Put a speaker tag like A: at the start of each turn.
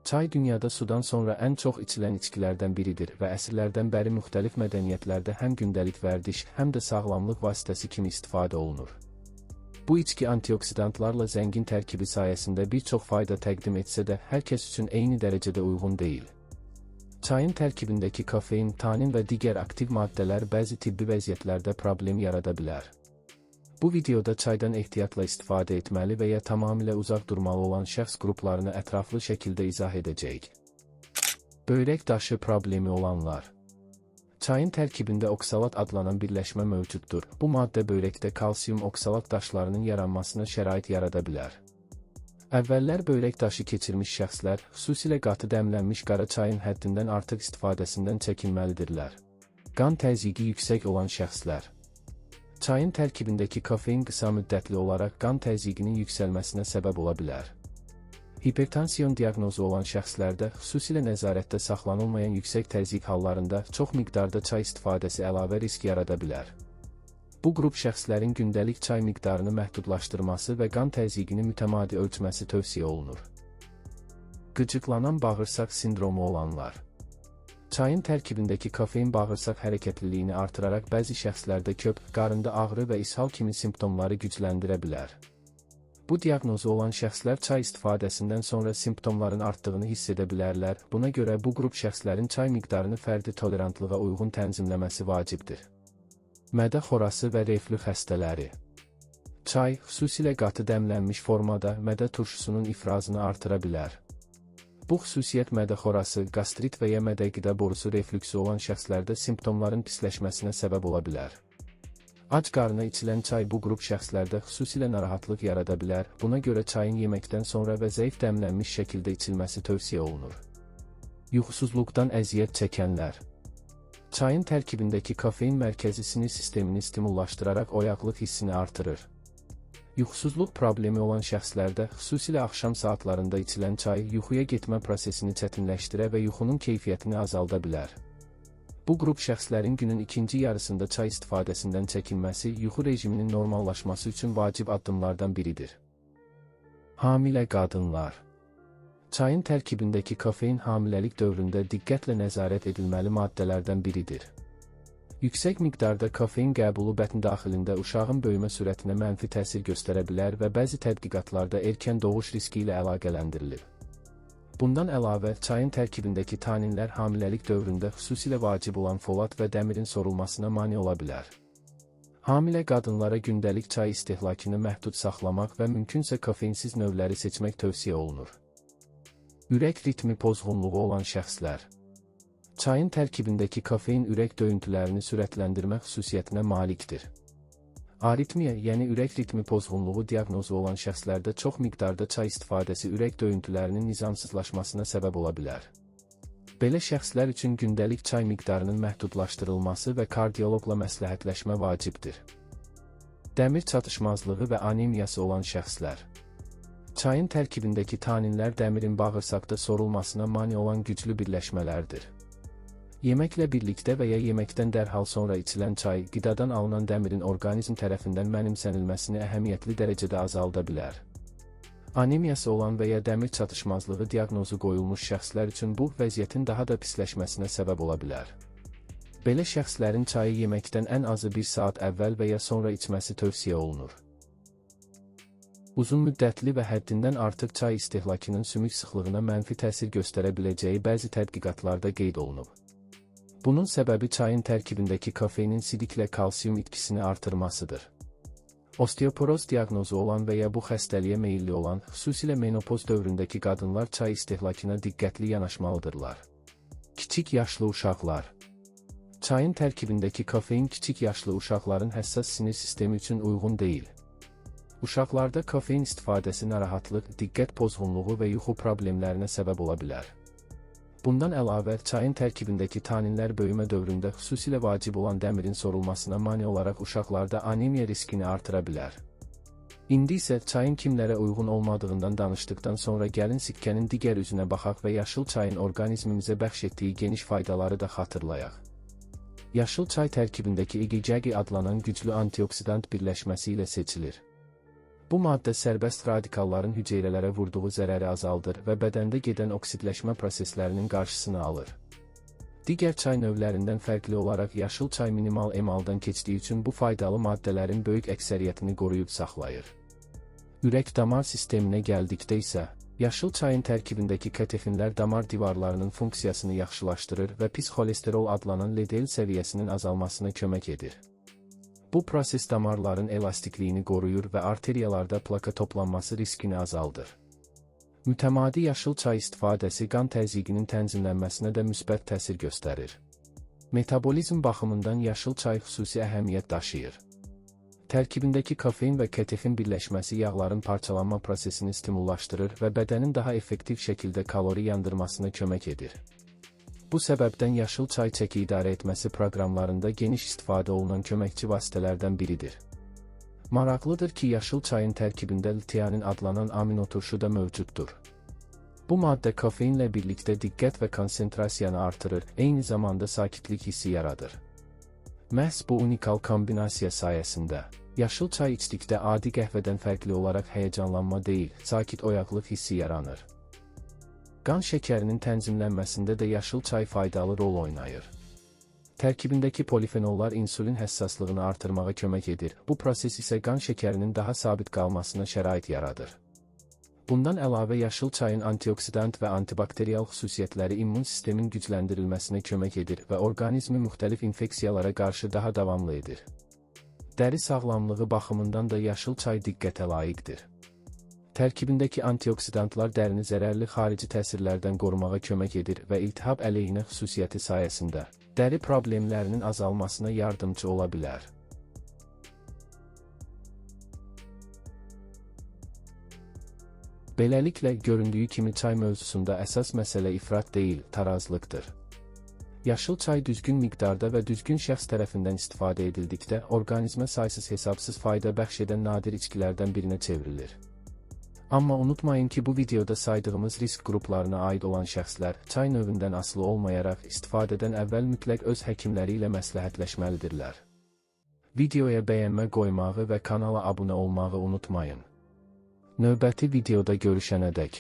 A: Çay dünyada sudan sonra ən çox içilən içkilərdən biridir və əsrlərdən bəri müxtəlif mədəniyyətlərdə həm gündəlik vərdiş, həm də sağlamlıq vasitəsi kimi istifadə olunur. Bu içki antioksidantlarla zəngin tərkibi sayəsində bir çox fayda təqdim etsə də, hər kəs üçün eyni dərəcədə uyğun deyil. Çayın tərkibindəki kofein, tanin və digər aktiv maddələr bəzi tibbi vəziyyətlərdə problem yarada bilər. Bu videoda çaydan ehtiyatla istifadə etməli və ya tamamilə uzaq durmalı olan şəxs qruplarını ətraflı şəkildə izah edəcəyik. Böyrək daşı problemi olanlar. Çayın tərkibində oksalat adlanan birləşmə mövcuddur. Bu maddə böyrəkdə kalsium oksalat daşlarının yaranmasına şərait yarada bilər. Əvvəllər böyrək daşı keçirmiş şəxslər, xüsusilə qatı dəmlənmiş qara çayın həddindən artıq istifadəsindən çəkinməlidirlər. Qan təzyiqi yüksək olan şəxslər. Çayın tərkibindəki kofein qısa müddətli olaraq qan təzyiqinin yüksəlməsinə səbəb ola bilər. Hipertansiyon diaqnozu olan şəxslərdə, xüsusilə nəzarətdə saxlanılmayan yüksək təzyiq hallarında çox miqdarda çay istifadəsi əlavə risk yarada bilər. Bu qrup şəxslərin gündəlik çay miqdarını məhdudlaşdırması və qan təzyiqini mütəmadi ölçməsi tövsiyə olunur. Qıcıqlanan bağırsaq sindromu olanlar. Çayın tərkibindəki kofein bağırsaq hərəkətliliyini artıraraq bəzi şəxslərdə köp, qarında ağrı və ishal kimi simptomları gücləndirə bilər. Bu diaqnozu olan şəxslər çay istifadəsindən sonra simptomların artdığını hiss edə bilərlər. Buna görə bu qrup şəxslərin çay miqdarını fərdi tolerantlığa uyğun tənzimləməsi vacibdir. Mədə xorası və reflü xəstələri. Çay, xüsusilə qatı dəmlənmiş formada mədə turşusunun ifrazını artıra bilər. Bu xüsusiyyət mədə xorası, qastrit və ya mədə qidə borusu reflüksü olan şəxslərdə simptomların pisləşməsinə səbəb ola bilər. Ac qarına içilən çay bu qrup şəxslərdə xüsusilə narahatlıq yarada bilər. Buna görə çayın yeməkdən sonra və zəif dəmlənmiş şəkildə içilməsi tövsiyə olunur. Yuxusuzluqdan əziyyət çəkənlər. Çayın tərkibindəki kofein mərkəzi sinir sistemini stimullaşdıraraq oyaqlıq hissini artırır. Yuxusuzluq problemi olan şəxslərdə, xüsusilə axşam saatlarında içilən çay yuxuya getmə prosesini çətinləşdirə və yuxunun keyfiyyətini azalda bilər. Bu qrup şəxslərin günün ikinci yarısında çay istifadəsindən çəkinməsi yuxu rejiminin normallaşması üçün vacib addımlardan biridir. Hamilə qadınlar. Çayın tərkibindəki kofein hamiləlik dövründə diqqətlə nəzarət edilməli maddələrdən biridir. Yüksək miqdarda kofein qəbulu bətn daxilində uşağın böyümə sürətinə mənfi təsir göstərə bilər və bəzi tədqiqatlarda erkən doğuş riski ilə əlaqələndirilib. Bundan əlavə, çayın tərkibindəki taninlər hamiləlik dövründə xüsusilə vacib olan folat və dəmirin sorulmasına mane ola bilər. Hamilə qadınlara gündəlik çay istehlakını məhdud saxlamaq və mümkünsə kofeinsiz növləri seçmək tövsiyə olunur. Ürək ritmi pozğunluğu olan şəxslər. Çayın tərkibindəki kofein ürək döyüntülərini sürətləndirmə xüsusiyyətinə malikdir. Aritmiya, yəni ürək ritmi pozğunluğu diaqnozu olan şəxslərdə çox miqdarda çay istifadəsi ürək döyüntülərinin nizamsızlaşmasına səbəb ola bilər. Belə şəxslər üçün gündəlik çay miqdarının məhdudlaşdırılması və kardioloqla məsləhətləşmə vacibdir. Dəmir çatışmazlığı və anemiyası olan şəxslər. Çayın tərkibindəki taninlər dəmirin bağırsaqda sorulmasına mane olan güclü birləşmələrdir. Yeməklə birlikdə və ya yeməkdən dərhal sonra içilən çay, qidadan alınan dəmirin orqanizm tərəfindən mənimsənilməsini əhəmiyyətli dərəcədə azalda bilər. Anemiyası olan və ya dəmir çatışmazlığı diaqnozu qoyulmuş şəxslər üçün bu vəziyyətin daha da pisləşməsinə səbəb ola bilər. Belə şəxslərin çayı yeməkdən ən azı bir saat əvvəl və ya sonra içməsi tövsiyə olunur. Uzun müddətli və həddindən artıq çay istehlakının sümük sıxlığına mənfi təsir göstərə biləcəyi bəzi tədqiqatlarda qeyd olunub. Bunun səbəbi çayın tərkibindəki kofeinin sidiklə kalsium itkisini artırmasıdır. Osteoporoz diaqnozu olan və ya bu xəstəliyə meyilli olan, xüsusilə menopoz dövründəki qadınlar çay istehlakına diqqətli yanaşmalıdırlar. Kiçik yaşlı uşaqlar. Çayın tərkibindəki kofein kiçik yaşlı uşaqların həssas sinir sistemi üçün uyğun deyil. Uşaqlarda kofein istifadəsi narahatlıq, diqqət pozğunluğu və yuxu problemlərinə səbəb ola bilər. Bundan əlavə, çayın tərkibindəki taninlər böyümə dövründə xüsusilə vacib olan dəmirin sorulmasına mane olaraq uşaqlarda anemiya riskini artıra bilər. İndi isə çayın kimlərə uyğun olmadığından danışdıqdan sonra gəlin sikkənin digər üzünə baxaq və yaşıl çayın orqanizmimizə bəxş etdiyi geniş faydaları da xatırlayaq. Yaşıl çay tərkibindəki EGCG adlanan güclü antioksidant birləşməsi ilə seçilir. Bu maddə sərbəst radikalların hüceyrələrə vurduğu zərəri azaldır və bədəndə gedən oksidləşmə proseslərinin qarşısını alır. Digər çay növlərindən fərqli olaraq yaşıl çay minimal emaldan keçdiyi üçün bu faydalı maddələrin böyük əksəriyyətini qoruyub saxlayır. Ürək-damar sisteminə gəldikdə isə, yaşıl çayın tərkibindəki katexinlər damar divarlarının funksiyasını yaxşılaşdırır və pis xolesterol adlanan LDL səviyyəsinin azalmasına kömək edir. Bu proses damarların elastikliyini qoruyur və arteriyalarda plaka toplanması riskini azaldır. Mütəmadi yaşıl çay istifadəsi qan təzyiqinin tənzimlənməsinə də müsbət təsir göstərir. Metabolizm baxımından yaşıl çay xüsusi əhəmiyyət daşıyır. Tərkibindəki kofein və katexin birləşməsi yağların parçalanma prosesini stimullaşdırır və bədənin daha effektiv şəkildə kalori yandırmasına kömək edir. Bu səbəbdən yaşıl çay çəki idarə etməsi proqramlarında geniş istifadə olunan köməkçi vasitələrdən biridir. Maraqlıdır ki, yaşıl çayın tərkibində L-teanin adlanan aminoturşu da mövcuddur. Bu maddə kofeinlə birlikdə diqqət və konsentrasiyanı artırır, eyni zamanda sakitlik hissi yaradır. Məhz bu unikal kombinasiya sayəsində, yaşıl çay içdikdə adi qəhvədən fərqli olaraq həyəcanlanma deyil, sakit oyaqlıq hissi yaranır. Qan şəkərinin tənzimlənməsində də yaşıl çay faydalı rol oynayır. Tərkibindəki polifenollar insulin həssaslığını artırmağa kömək edir, bu proses isə qan şəkərinin daha sabit qalmasına şərait yaradır. Bundan əlavə yaşıl çayın antioksidant və antibakterial xüsusiyyətləri immun sistemin gücləndirilməsinə kömək edir və orqanizmi müxtəlif infeksiyalara qarşı daha davamlı edir. Dəri sağlamlığı baxımından da yaşıl çay diqqətə layiqdir. Tərkibindəki antioksidantlar dərini zərərli xarici təsirlərdən qorumağa kömək edir və iltihab əleyhinə xüsusiyyəti sayəsində dəri problemlərinin azalmasına yardımcı ola bilər. Beləliklə, göründüyü kimi çay mövzusunda əsas məsələ ifrat deyil, tarazlıqdır. Yaşıl çay düzgün miqdarda və düzgün şəxs tərəfindən istifadə edildikdə orqanizmə saysız hesabsız fayda bəxş edən nadir içkilərdən birinə çevrilir. Amma unutmayın ki, bu videoda saydığımız risk qruplarına aid olan şəxslər çay növündən asılı olmayaraq istifadədən əvvəl mütləq öz həkimləri ilə məsləhətləşməlidirlər. Videoya bəyənmə qoymağı və kanala abunə olmağı unutmayın. Növbəti videoda görüşənədək